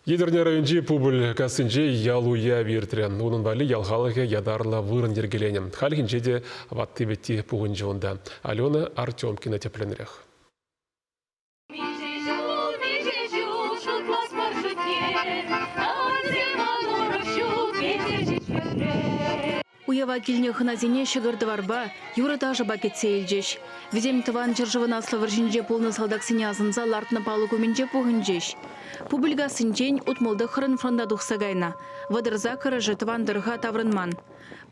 Етӗрне районӗнчи Пупӑль кассинче ял уявӗ иртрӗ. Унӑн валли ял халӑхӗ ятарлӑ вырӑн йӗркеленӗ. Хальхинче те ватти-вӗтти пухӑнчӗ унта. Алена Артемкина тӗплӗнрех. Миҫе ҫул, миҫе ҫул шутлас мар шутне, Тӑвансем урӑх ҫук, эсир ҫеҫ пӗрре. Уява килнӗ хӑнасене ҫӑкӑр-тӑварпа, юрӑ-ташӑпа кӗтсе илчӗҫ. Вӗсем Тӑван ҫӗршывӑн Аслӑ вӑрҫинче пулнӑ салтаксене асӑнса лартнӑ палӑк умӗнче пухӑнчӗҫ. Пупӑлькассинчен 69-ӑн фронта тухса кайнӑ, 38-ӑшӗ тӑван тӑрӑха таврӑнман.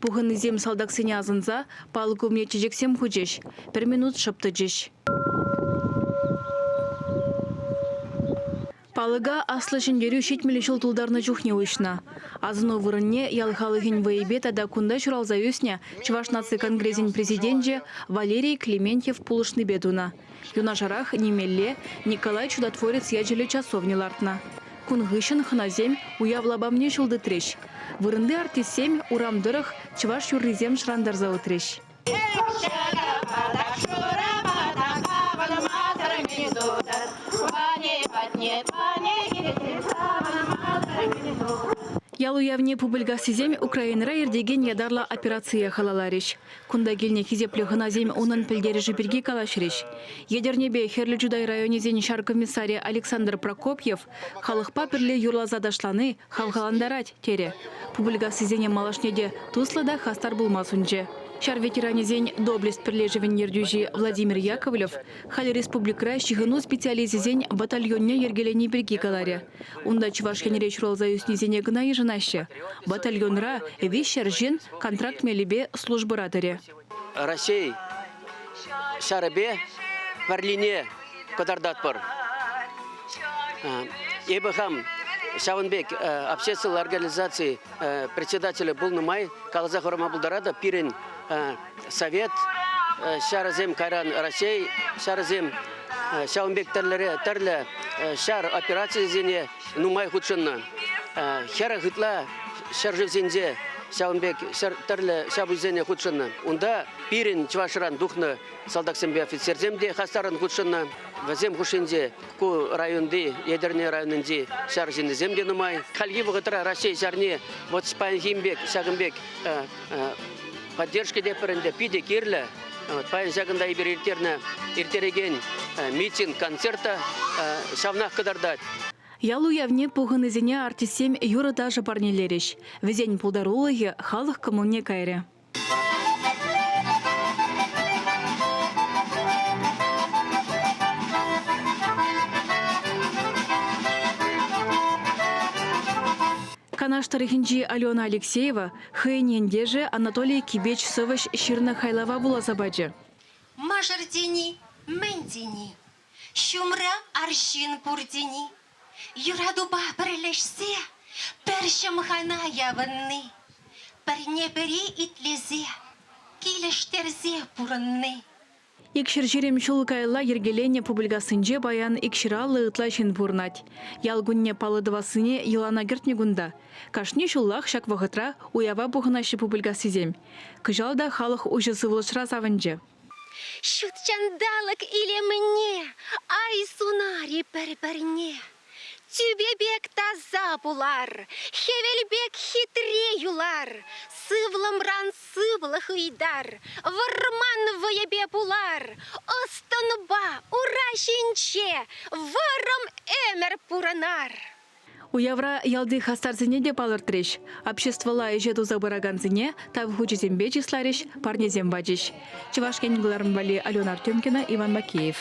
Пухӑннисем салтаксене асӑнса палӑк умне чечексем хучӗҫ, пӗр минут шӑп тӑчӗҫ. Палӑка Аслӑ Ҫӗнтерӳ 70 ҫул тултарнӑ чухне уҫнӑ. Асӑну вырӑнне ял халӑхӗн вӑйӗпе тата кунта ҫуралса ӳснӗ Чӑваш наци конгресӗн президенчӗ Валерий Клементьев пулӑшнипе тунӑ. Юнашарах нимелле Николай Чудотворец ячӗллӗ часовня лартнӑ. Кун хыҫҫӑн хӑнасем уяв лапамне ҫул тытрӗҫ. Вырӑнти артистсем урам тӑрӑх чӑваш юррисем шӑрантарса утрӗҫ. Ял уявне Пупӑлькассисем Украинӑра иртекен ятарлӑ операцие халалларӗҫ. Кунта килнӗ хисеплӗ хӑнасем унӑн пӗлтерӗшӗ пирки калаҫрӗҫ. Етӗрнепе Хӗрлӗ Чутай районӗсен ҫар комиссарӗ Александр Прокопьев халӑхпа пӗрле юрласа ташлани хавхалантарать, терӗ. Пупӑлькассисене малашне те туслӑ та хастар пулма сунчӗ. Ҫар ветеранӗсен «Доблесть» пӗрлешӗвӗн ертӳҫи Владимир Яковлев халӗ республикӑра ҫыхӑну специалисчӗсен батальонне йӗркелени пирки каларӗ. Унта Чӑваш Енре ҫуралса ӳснисене кӑна йышӑнаҫҫӗ. Батальонра 300 ҫын контракт мелӗпе службӑра тӑрӗ. Раҫҫей ҫарӗпе пӗрлине кӑтартатпӑр. Эпӗ хам ҫавӑн пек общественнӑй организаци председателӗ пулнӑ май каласа хӑварма пултаратӑп. Пирӗн совет ҫарӗсем, кайран Раҫҫей ҫарӗсем ҫавӑн пек тӗрлӗ ҫар операцийӗсене нумай хутшӑннӑ. 40 ытла ҫӗршывсенче ҫавӑн пек тӗрлӗ ҫапӑҫусене хутшӑннӑ. Унта пирӗн Чӑвашран тухнӑ салтаксемпе офицерсем те хастаррӑн хутшӑннӑ. Вӗсем хушшинче ку районти, Етӗрне районӗнчи ҫар ҫыннисем те нумай. Хальхи вӑхӑтра Раҫҫей ҫарне вот паянхи пек, ҫакӑн пек поддержка тетпӗр ӗнтӗ, питӗ кирлӗ. Паян ҫакӑнта эпир ирттернӗ, ирттерекен митинг, концерт та ҫавнах кӑтартать. Ял уявне пухӑннисене артистсем юрӑ-ташӑ парнелерӗҫ. Вӗсен пултарулӑхӗ халӑх кӑмӑлне кайрӗ. Канаш тӑрӑхӗнчи Алена Алексеева хӑйӗн ентешӗ Анатолий Кипеч сӑвӑҫ ҫырнӑ хайлава вуласа пачӗ. Мӑшӑр тени мӗн тени? Ҫумра арҫын пур тени. Юратупа пӗрлешсе пӗр ҫӑмхана явӑнни, пӗрне-пӗри итлесе, килӗштерсе пурӑнни. 220 ҫул каялла йӗркеленнӗ Пупӑлькассинче паян 250 ытла ҫын пурӑнать. Ял кунне паллӑ тӑвассине йӑлана кӗртнӗ кунта. Кашни ҫуллах ҫак вӑхӑтра уява пухӑнаҫҫӗ Пупӑлькассисем. Кӑҫал та халӑх уҫӑ сывлӑшра савӑнчӗ. Ҫут ҫанталӑк илемне ай сунар-и пӗр-пӗрне. Тӳпе пек таса пулар, хӗвел пек хитре юлар, сывлӑмран сывлӑх ыйтар, вӑрман вӑйӗпе пулар, ӑс-тӑнпа ура ҫинче вӑрӑм ӗмӗр пурӑнар. Уявра ялти хастарсене те палӑртрӗҫ. Обществӑлла ӗҫе туса пыракансене Тав хучӗсемпе чысларӗҫ, парнесем пачӗҫ. Чӑваш Ен кӑларӑм валли Алена Артемкина, Иван Макеев.